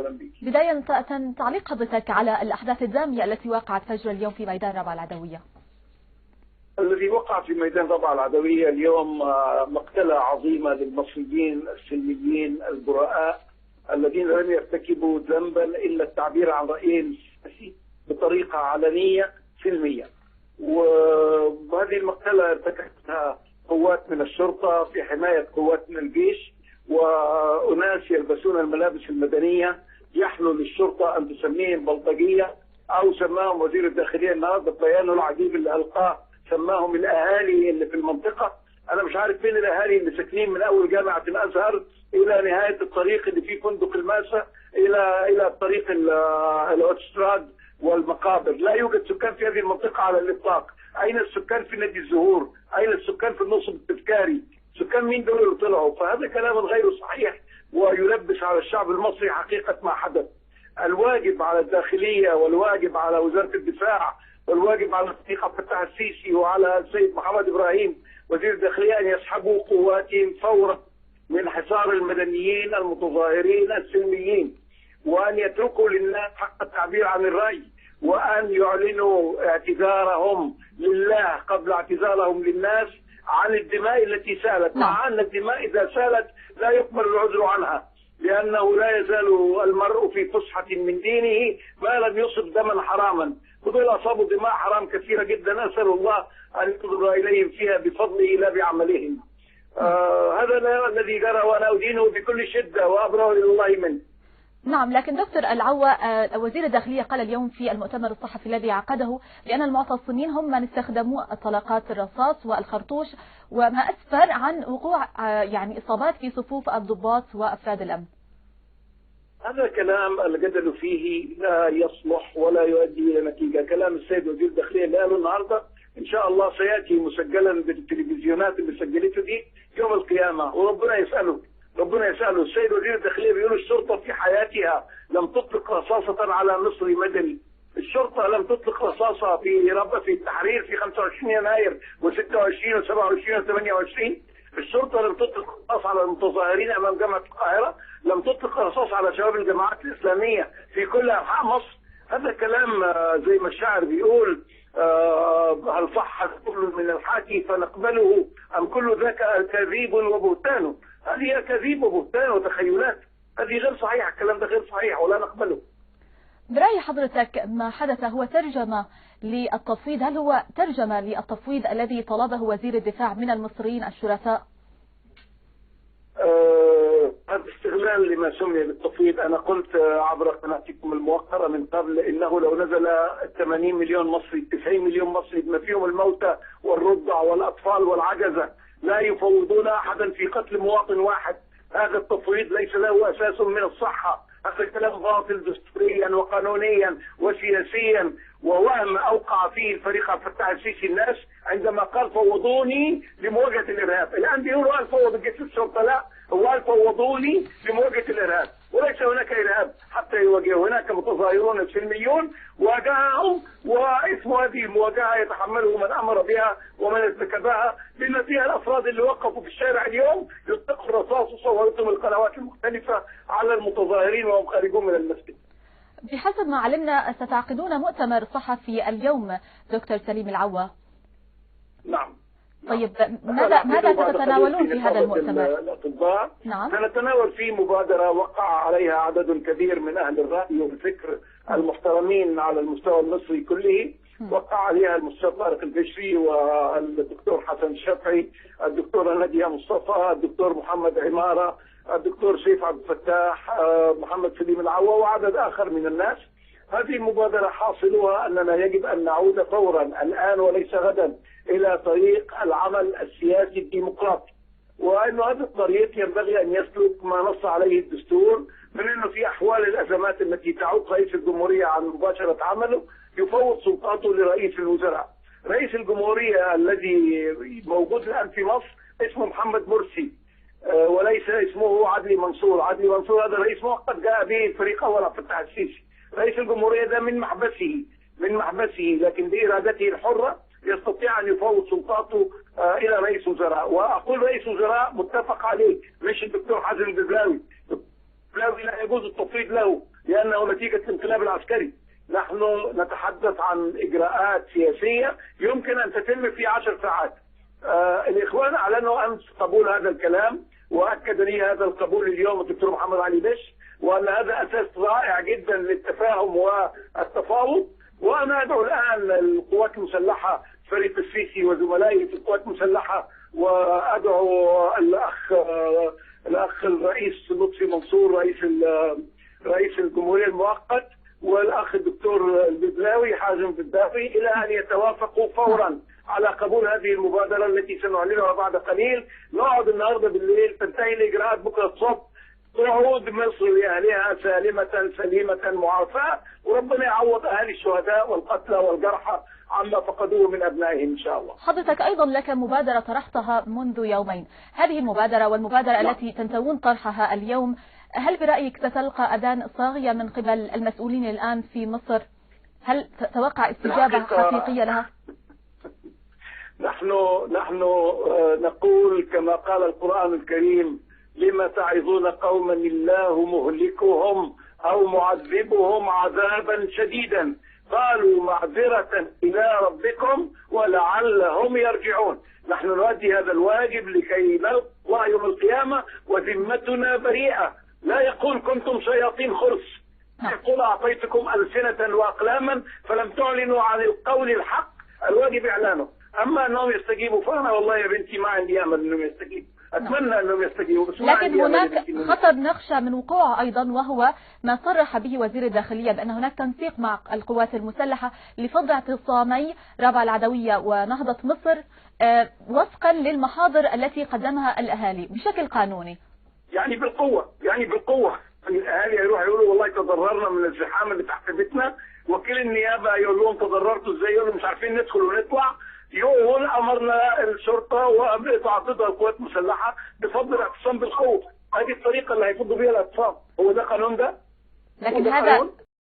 وسهلا بك. بداية تعليق حضرتك على الأحداث الدامية التي وقعت فجر اليوم في ميدان ربع العدوية. الذي وقع في ميدان ربع العدوية اليوم مقتلة عظيمة للمصريين السلميين البراء الذين لم يرتكبوا ذنبا إلا التعبير عن رأيهم السياسي بطريقة علنية سلمية. وهذه المقتلة ارتكبتها قوات من الشرطة في حماية قوات من الجيش، وأناس يلبسون الملابس المدنية يحلو للشرطة أن تسميهم بلطجية، أو سماهم وزير الداخلية النهارده بيانه العجيب اللي ألقاه سماهم الأهالي اللي في المنطقة. أنا مش عارف فين الأهالي اللي ساكنين من أول جامعة الأزهر إلى نهاية الطريق اللي فيه فندق الماسة إلى الطريق الأوتستراد والمقابر. لا يوجد سكان في هذه المنطقة على الإطلاق. أين السكان في نادي الزهور؟ أين السكان في النصب التذكاري؟ سكان مين دول اللي طلعوا؟ فهذا كلام غير صحيح ويلبس على الشعب المصري حقيقة ما حدث. الواجب على الداخلية والواجب على وزارة الدفاع والواجب على الصديق عبد الفتاح السيسي وعلى السيد محمد إبراهيم وزير الداخلية أن يسحبوا قواتهم فورا من حصار المدنيين المتظاهرين السلميين، وأن يتركوا للناس حق التعبير عن الرأي، وأن يعلنوا اعتذارهم لله قبل اعتذارهم للناس عن الدماء التي سالت، مع أن الدماء إذا سالت لا يقبل العذر عنها، لأنه لا يزال المرء في فسحة من دينه ما لم يصب دما حراما. ودول أصابوا دماء حرام كثيرة جدا، أسأل الله أن ينظر إليهم فيها بفضله لا بعملهم. هذا الذي جرى وأنا أدينه بكل شدة وأبرأ إلى الله منه. نعم، لكن دكتور العوا، وزير الداخلية قال اليوم في المؤتمر الصحفي الذي عقده بأن المعتصمين هم من استخدموا طلقات الرصاص والخرطوش، وما أسفر عن وقوع يعني إصابات في صفوف الضباط وأفراد الأمن. هذا كلام الجدل فيه لا يصلح ولا يؤدي إلى نتيجة. كلام السيد وزير الداخلية اللي قاله النهارده إن شاء الله سيأتي مسجلا بالتلفزيونات اللي سجلته دي يوم القيامة، وربنا يسأله. السيد وزير الداخلية بيقول الشرطة في حياتها لم تطلق رصاصة على مصري مدني. الشرطة لم تطلق رصاصة في التحرير في 25 يناير و26 و27 و28. الشرطة لم تطلق رصاص على المتظاهرين أمام جامعة القاهرة، لم تطلق رصاص على شباب الجماعات الإسلامية في كل أنحاء مصر. هذا كلام زي ما الشاعر بيقول هل صح كل من الحكي فنقبله أم كل ذاك كذيب وبهتان. هذه كذيب وبهتان وتخيلات، هذه غير صحيحة. الكلام ده غير صحيح ولا نقبله. برأي حضرتك ما حدث هو ترجمة للتفويض؟ هل هو ترجمة للتفويض الذي طلبه وزير الدفاع من المصريين الشرفاء؟ هذا استغلال لما سمي بالتفويض. أنا قلت عبر قناتكم الموقرة من قبل إنه لو نزل 80 مليون مصري 90 مليون مصري بما فيهم الموتى والرضع والأطفال والعجزة لا يفوضون أحدا في قتل مواطن واحد. هذا التفويض ليس له أساس من الصحة. هذا الكلام باطل دستوريا وقانونيا وسياسيا، ووهم أوقع فيه الفريق عبد الفتاح السيسي الناس عندما قال فوضوني لمواجهة الإرهاب. الآن بيقولوا قال فوض جيش الشرطة، لا، هو قال فوضوني لمواجهة الإرهاب، وليس هناك إرهاب حتى يواجهوا. هناك متظاهرون سلميون واجههم، واسم هذه المواجهة يتحمله من أمر بها ومن ارتكبها، بما فيها الأفراد اللي وقفوا في الشارع اليوم يطلقوا الرصاص وصورتهم القنوات المختلفة على المتظاهرين وهم خارجون من المسجد. بحسب ما علمنا ستعقدون مؤتمر صحفي اليوم دكتور سليم العوا. نعم. طيب ماذا ستتناولون في هذا المؤتمر؟ الأطباء نعم. سنتناول فيه مبادرة وقع عليها عدد كبير من أهل الرأي والفكر المحترمين على المستوى المصري كله. وقع عليها المستشار طارق البشري والدكتور حسن الشافعي، الدكتورة نادية مصطفى، الدكتور محمد عمارة، الدكتور سيف عبد الفتاح، محمد سليم العوا، وعدد آخر من الناس. هذه المبادرة حاصلها أننا يجب أن نعود فورا الآن وليس غدا إلى طريق العمل السياسي الديمقراطي، وأن هذا الطريق ينبغي أن يسلك ما نص عليه الدستور من أنه في أحوال الأزمات التي تعوق رئيس الجمهورية عن مباشرة عمله يفوض سلطاته لرئيس الوزراء. رئيس الجمهورية الذي موجود الآن في مصر اسمه محمد مرسي، وليس اسمه عدلي منصور. عدلي منصور هذا رئيس مؤقت جاء به الفريق أول عبد الفتاح السيسي. رئيس الجمهورية ده من محبسه لكن بإرادته الحرة يستطيع أن يفوض سلطاته إلى رئيس وزراء. وأقول رئيس وزراء متفق عليه، مش الدكتور حازم البزلاوي. لا يجوز التفويض له لأنه نتيجة الانقلاب العسكري. نحن نتحدث عن إجراءات سياسية يمكن أن تتم في 10 ساعات. الإخوان أعلنوا أمس قبول هذا الكلام، وأكد لي هذا القبول اليوم الدكتور محمد علي بش، وأن هذا أساس رائع جدا للتفاهم والتفاوض. وأنا أدعو الآن القوات المسلحة، فريق السيسي وزملائي في القوات المسلحة، وأدعو الأخ الرئيس لطفي منصور رئيس الجمهورية المؤقت، والأخ الدكتور البدلاوي حازم البدلاوي، إلى أن يتوافقوا فورا على قبول هذه المبادرة التي سنعلنها بعد قليل. نقعد النهارده بالليل، تنتهي الإجراءات بكرة الصبح، تعود مصر لأهلها سالمة سليمة معافاة، وربنا يعوض أهالي الشهداء والقتلى والجرحى عما فقدوه من أبنائهم إن شاء الله. حضرتك أيضا لك مبادرة طرحتها منذ يومين، هذه المبادرة والمبادرة التي تنتوون طرحها اليوم، هل برأيك ستلقى أذان صاغية من قبل المسؤولين الآن في مصر؟ هل تتوقع استجابة حقيقية لها؟ نحن نقول كما قال القرآن الكريم: لما تعظون قوما الله مهلكهم أو معذبهم عذابا شديدا قالوا معذرة إلى ربكم ولعلهم يرجعون. نحن نؤدي هذا الواجب لكي نلقى يوم القيامة وذمتنا بريئة. لا يقول كنتم شياطين خرس، يقول أعطيتكم ألسنة وأقلاما فلم تعلنوا عن القول الحق، الواجب إعلانه. أما أنهم يستجيبوا فأنا والله يا بنتي ما عندي أمل أنهم يستجيبوا، أتمنى أنهم يستجيبوا، بس لكن هناك خطر نخشى من وقوعه أيضا، وهو ما صرح به وزير الداخلية بأن هناك تنسيق مع القوات المسلحة لفض اعتصامي رابعة العدوية ونهضة مصر وفقا للمحاضر التي قدمها الأهالي بشكل قانوني. يعني بالقوة الأهالي يروحوا يقولوا والله تضررنا من الزحام اللي تحت بيتنا، وكيل النيابة يقول لهم تضررتوا ازاي، يقولوا مش عارفين ندخل ونطلع، يقول أمرنا الشرطة وتعطيها القوات المسلحة بفضل الاعتصام بالقوة. هذه الطريقة اللي هيفضوا بها الاعتصام، هو ده قانون ده؟ لكن هذا